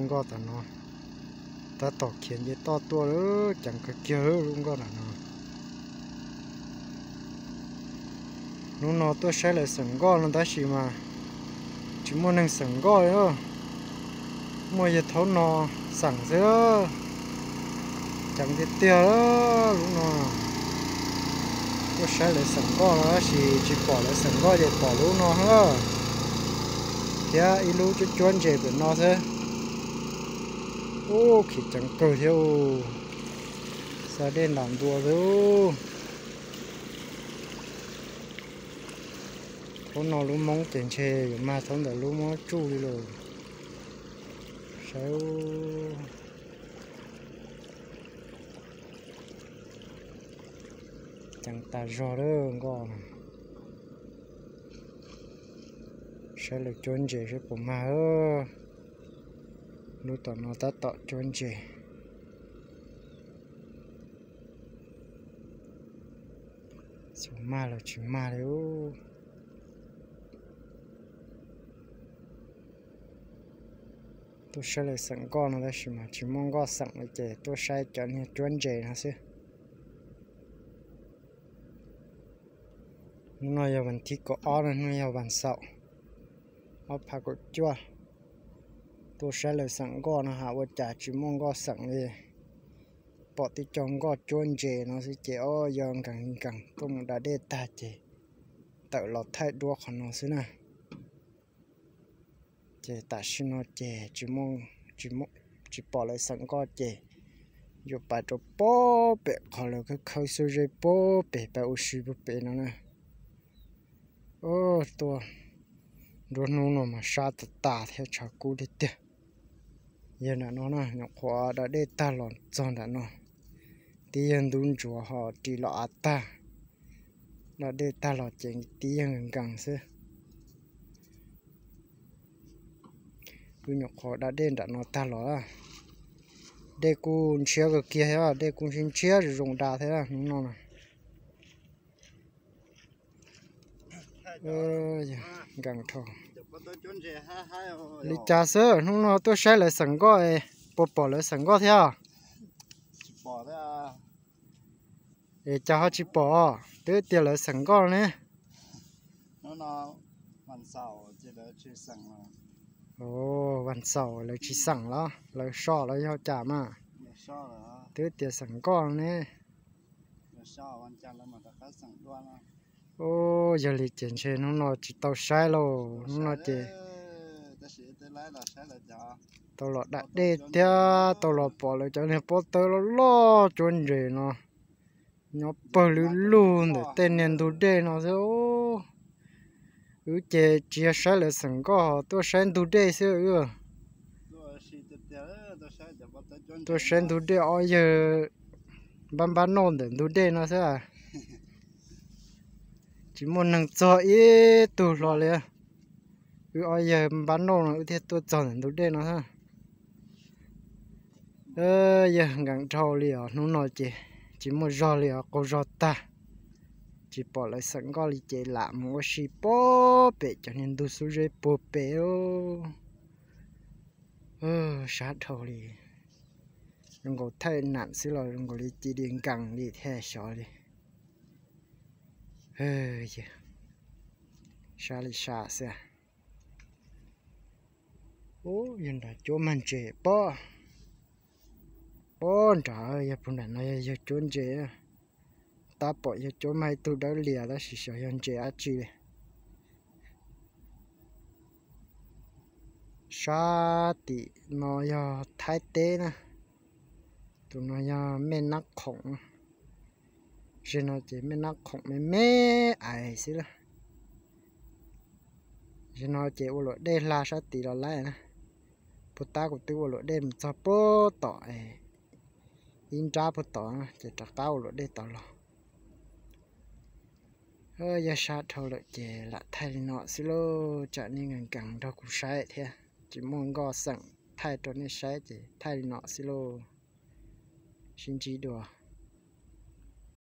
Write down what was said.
Nkoj tam no tab tom khiav nce toj tuaj lawm, ceev kawg kiag lub nkoj nram no. Hnub no tuaj saib lawv xeem nkoj no tab sis mas tsis muaj neeg xeem nkoj li. Muaj yawg thaub no xeem xwb. Ceev tiag tiag lub no. Tuaj saib lawv xeem nkoj no tab sis tsis pom lawv xeem nkoj ces pom lub no thiab ib lub cuab cuab ntses pem no xwb. Ub, khiav ceev kawg thiab. Xa dej nram ntua xwb. Thaum no lub Hmoob ces ntshe yuav mag thaum ntawm lub Hmoob tsuj li lawm. Saib, ceev tas zog lawm nkoj. Saib lawv cuab ntses saib puas mag. Lub tom no tab tom cuab ntses. Xyov mag los tsis mag li. Tuaj saib lawv xeem nkoj no tab sis mas tsis muaj nkoj xeem li ces tuaj saib cov niag cuab ntses no xwb. Hnub no yog vas thib kaum ob no, hnub yog vas xaum, ob phav kaum cuaj. Tuaj saib lawv xeem nkoj no has ua cas tsis muaj nkoj xeem li. Pom tib co nkoj cuab ntses no xwb ces o yog nkees nkees tuaj mus da dej tag ces tawm los thaij duab qhov no xwb na. Ces tam sim no ces tsis pom lawv xeem nkoj ces yuav pais rau pob pem qhov lawv khawb khawb xub zeb pob pem pais ua si puag pem no na. Tuaj nruab hnub no mas sab tas tas thiab tshav kub tiag tiag. Yawg nram no na, nyuam qhuav da dej tag los txog nram no, tib yawg ntub ntsuav ho ris los av tag. Da dej tag los ces tib yawg nkees xwb. Wb nyuam qhuav da dej nram no tag los, dej kuj ntshiab kawg kiag thiab, dej kuj ntshiab ntshiab zoo zoo da thiab hnub no na. Nkees dhau li cas xwb, hnub no tuaj saib lawv xeem nkoj, puas pom lawv xeem nkoj thiab? Es cas ho tsis pom, twb tias lawv xeem nkoj ne. Vas xaum lawv tsis xeem los lawv so los yog cas mas, twb tias xeem nkoj ne. Yog li ces ntshe hnub no tsis tau saib lauj, hnub no ces tau los da dej thiab tau los pom lawv cov niag pob tawb loj loj cuab ntses no nyob pawg lug lug ntawm tej niag ntug dej no xwb. Wb ces tsis yog saib lawv xeem nkoj, tuaj saib ntug dej xwb. Tuaj saib ntug dej, ob yawg npab npab noj ntawm ntug dej no xwb. Tsis muaj neeg txog ib tug hlo li. Wb ob yawg npab noj no wb thiaj tuaj txog ntawm ntug dej no xwb. Yawg nkees dhau li os, hnub no ces tsis muaj zog li os, qaug zog tag. Tsis pom lawv xeem nkoj li ces lam mus ua si pob pem cov niag ntug xub zeb puag pem. Sab dhau li. Zoo nkaus thaij nam xwb los zoo nkaus li ci di nkees li thiab xyov li. Sab li sab xwb. Ub, yog nram cuab mag ntses pob, pob nrad, yog puag nram no yog yawg cuab ntses. Tab pom yawg cuab mag ib tug dawb lias tab sis xyov yog ntses dab tsi li. Sab tim no yog Thaib teb na. Tus no yog mej Nab Khoom. Zim no ces mej Nab Khoom me me ais xwb lawm. Zim no ces ua luam dej hla sab tid los laib na. Puag ta kuv twb ua luam dej mus txog puag tom, ib nrab puag tom ces rov qab ua luam dej tod los. Yog sab dhau lawm ces lam thaij li no xwb lauj, tsam nej nkees nkees nrog kuv saib thiab. Tsis muaj nkoj xeem thaij rau nej saib ces thaij li no xwb lauj. Sib ntsib dua.